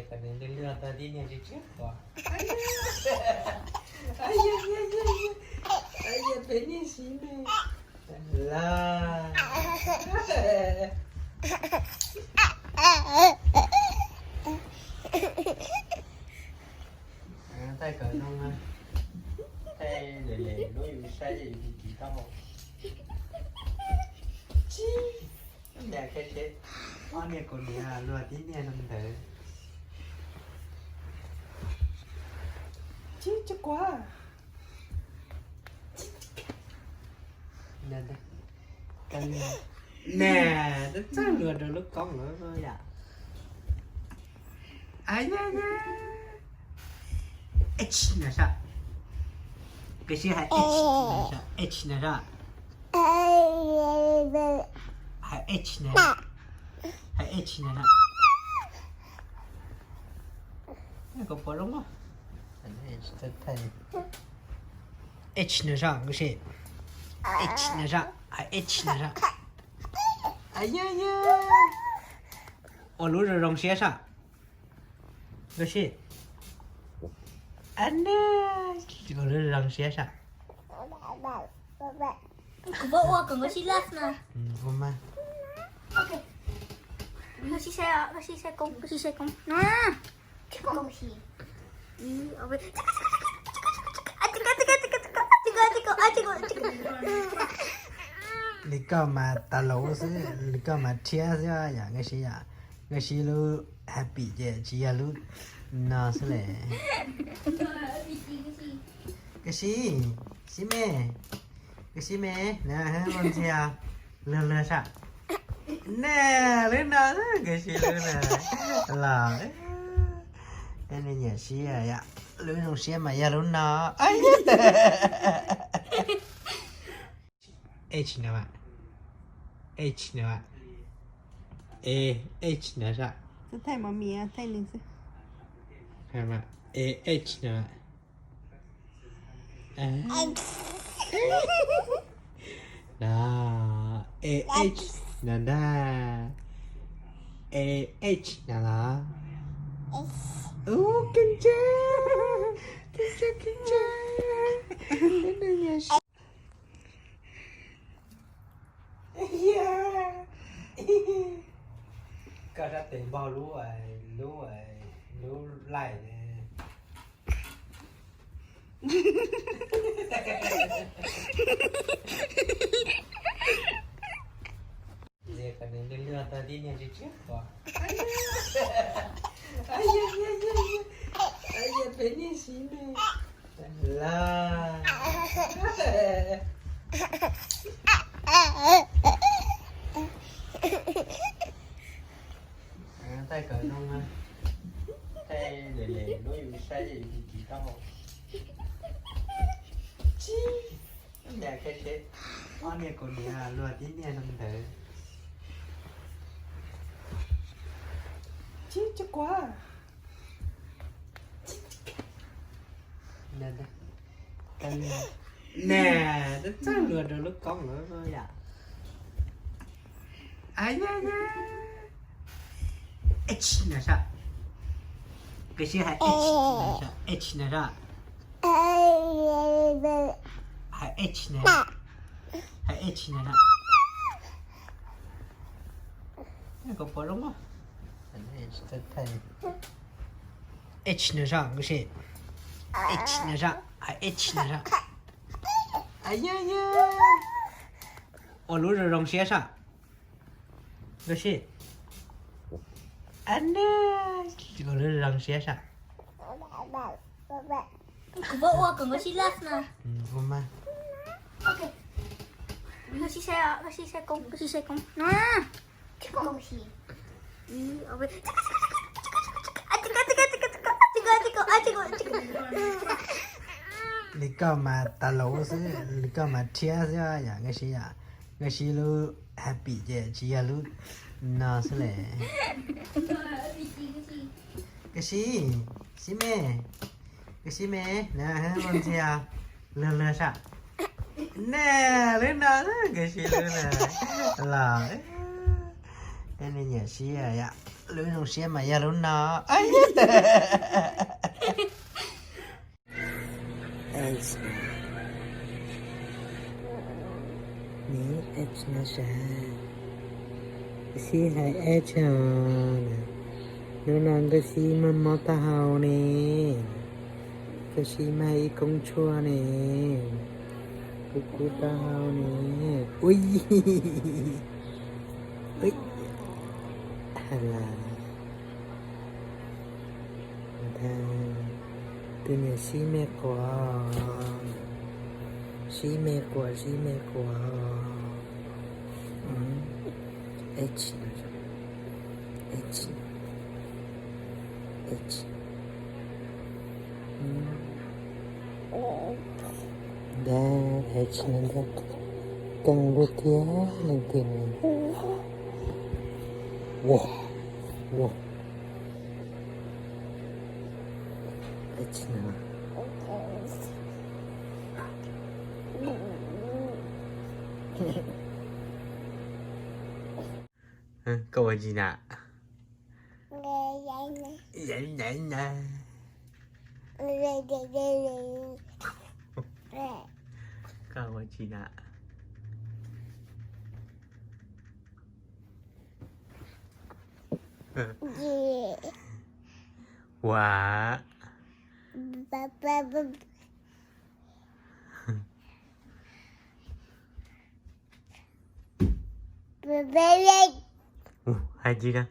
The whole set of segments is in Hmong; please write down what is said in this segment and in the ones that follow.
Kom nws lwj lwj tau tib niag tsis tshiab qhuav. Peb niag siv me lawm. Thaij kom zoo, thaij lem lem lub yus saib yus tiv tiv tau. Tsis, ob niag kuv niam luag tib niag zoo ntawd. Tsis, tsis quav. Nè, twb txawj luag rau lub koob lawm yom. H no sab. Koj sib hais H no sab, H no sab. Hais H no, hais H no sab. Koj puas zoo? H no sab, koj sib, H no sab, hais H no sab. Ua lub zoo zoo siab sab. Koj sib, ua lub zoo zoo siab sab. Kuv ua kom nkawd sib laj na. Ua mas. Koj sib saib, koj sib saib koob, koj sib saib koob na. Li koj mas tas laus xwb, li koj mas rhiab xwb yom, nkawd sib yom. Nkawd sib lub happy ces tsis yog lub no xwb le. Koj sib, sib me, koj sib me na, ua ntxhias luag luag sab. Nè, lub no, nkawd sib lub no los. Nyiam siab yom, lub zoo siab mas yog lub no. H no, H no, E H no sab. Thaij mos mis, thaij nws xwb. E H no. No, E H no ntag. E H no los. Ub, keeb ntsia, keeb ntsia, keeb ntsia. Koj sab tes npog lub, lub, lub laij. Ntxias kom nws lwj lwj tau tib niag tsis tshiab qhuav. Peb niag siv me lawm. Thaij kom zoo, thaij lem lem lub yus saib yus tiv tiv tau. Tsis, ob niag kuv niam luag tib niag zoo ntawd. Tsis, tsis quav. Nè, twb txawj luag rau lub koob lawm yom. H no sab. Koj sib hais H no sab. Hais H no, hais H no sab. Koj puas zoo? H no sab, koj sib, H no sab, hais H no sab. Ua lub zoo zoo siab sab. Koj sib, ua lub zoo zoo siab sab. Kuv ua kom nkawd sib laj na. Ua mas. Koj sib saib, koj sib saib koob, koj sib saib koob na. Li koj mas tas laus xwb, li koj mas rhiab xwb yom, nkawd sib yom, nkawd sib lub happy ces tsis yog lub no xwb le. Koj sib, sib me, koj sib me na, ua ntxhias luag luag sab. Nè, lub no nkawd sib lub no los, nyiam siab yom. Lub zoo siab mas yog lub no. H, H no sav, Xib hais H os. Hnub no Nkauj Xib mob mob taub hau ne, Nkauj Xib mag ib koob tshuaj ne, kub kub taub hau ne. Ui, ha la, tus niam sib me quav, sib me quav, sib me quav. H, H, H. Ntag, H no ntag, keej lub thiab leej twg ne. Ua, ua, H no. Koj ua tsi na? Koj ua tsi na? Ua. Hais tsi na?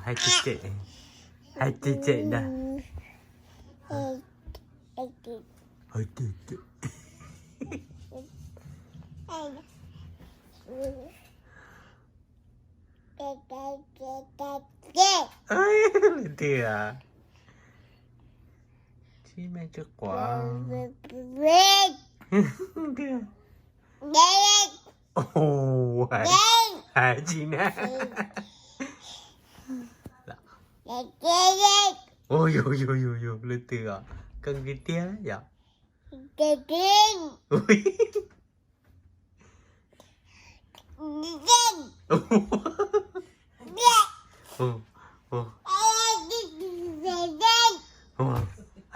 Hais tsis cem, hais tsis cem ntag. Leej twg? Sib me tsw quav. Hais tsi na? Yus yus yus yus, leej twg os? Koj nqi tiag yom.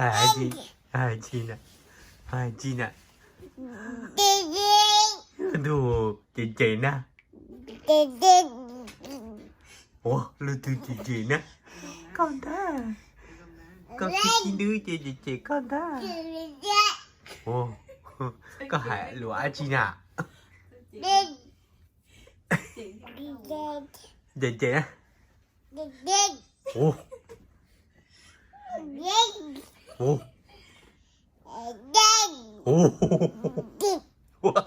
Hais tsi, hais tsi na, hais tsi na? Ntuj, ces ces na. Ua, leej twg ces ces na? Koj ntag. Koj khib khib ntwb ces ces ces koj ntag. Ua, koj hais lus dab tsi na? Ces ces na. Ua, ua, ua. Ua.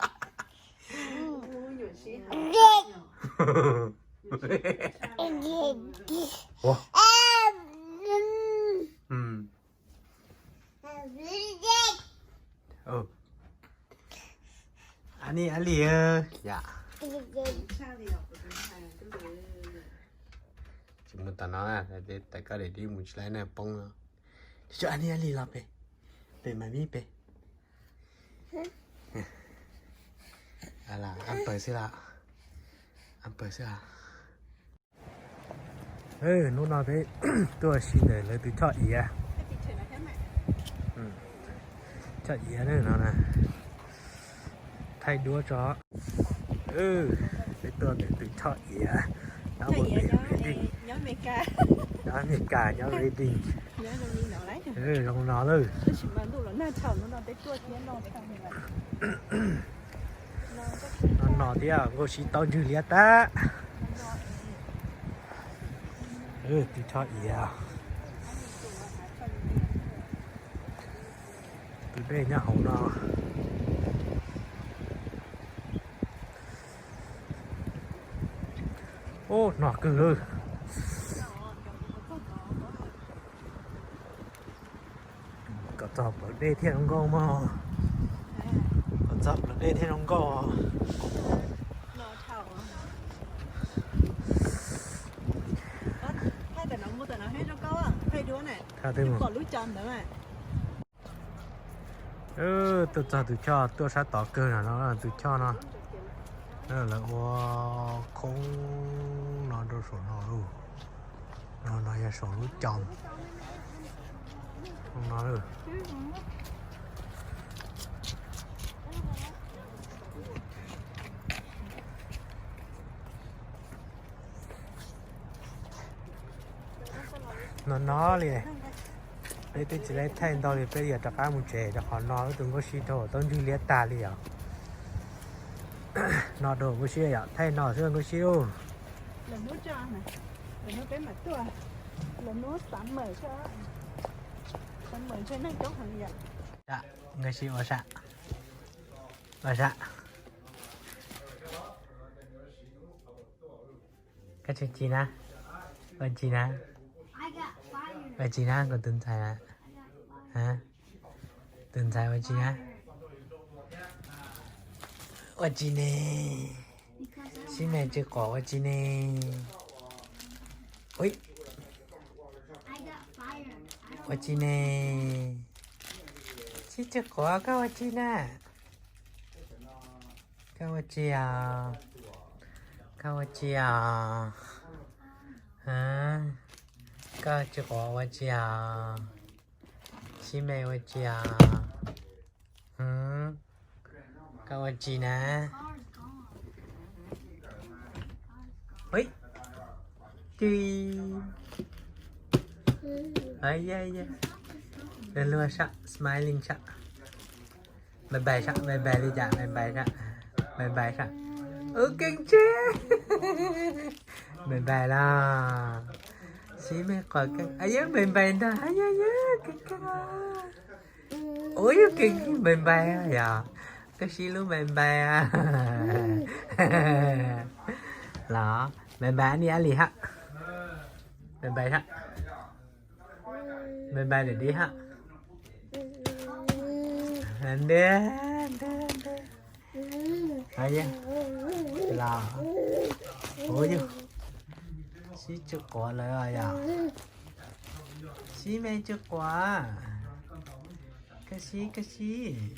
Ab nij ab li, yam tsis mus tom no, tawm koj daim dib mus tsis laib na poob no. Tsis tso ab nij ab li los pem, pem mas mib pem. Ab pawg xwb los, ab pawg xwb los. Hnub no peb tuaj si ntawm lawv tus choj iav. Choj iav no na, thaij duab tso. Peb tuaj ntawm tus choj iav, nyob Amelikas, nyob Redding. Zoo no lawm. No no thiab, Nkauj Sib taub ntswg liab tag. Tus choj iav, tus dej nyob hauv no. Ub, no kawg lawm. Kom txog plawv dej thiaj zoo nkauj mog. Kom txog plawv dej thiaj zoo nkauj. Tuaj txog tus choj tuaj sab tod kawg no, tus choj no. Lawv ua khoob no rau saum no lauj. No, no yog saum lub coo no lauj. No no li, peb twb tsis tau thaij ntau li, peb yuav rov qab mus tsev rau qhov no ib tug nkauj sib rau tau ntswg liab tag li os. No rau nkauj sib yom, thaij no xwb nkauj sib lauj. Nkauj sib ua sam, ua sam. Koj tsis ci na, ua ci na, ua ci na kuv tus ntxhais na. Tus ntxhais ua ci na, ua ci ne, sib me tsw quav ua ci ne. Ua ci ne, sib tsw quav koj ua ci na. Koj ua ci os? Koj ua ci os? Koj tsw quav ua ci os? Sib me ua ci os? Koj ua ci na? Ui, ci. Luag luag sam, smiling sam. Npais npais sam, npais npais li cas, npais npais sam, npais npais sam. Ub, keej tseg. Npais npais los. Sib me quav keej, yog npais npais ntag, yog yog keej keej. Ub, yog keej npais npais yog. Koj sib lub npais npais los. Npais npais ni ab li hab. Npais npais hab. Npais npais dib dib hab. Ntag ntag ntag. Los, ub, yog sib tsw quav lawm yog. Sib me tsw quav. Koj sib, koj sib.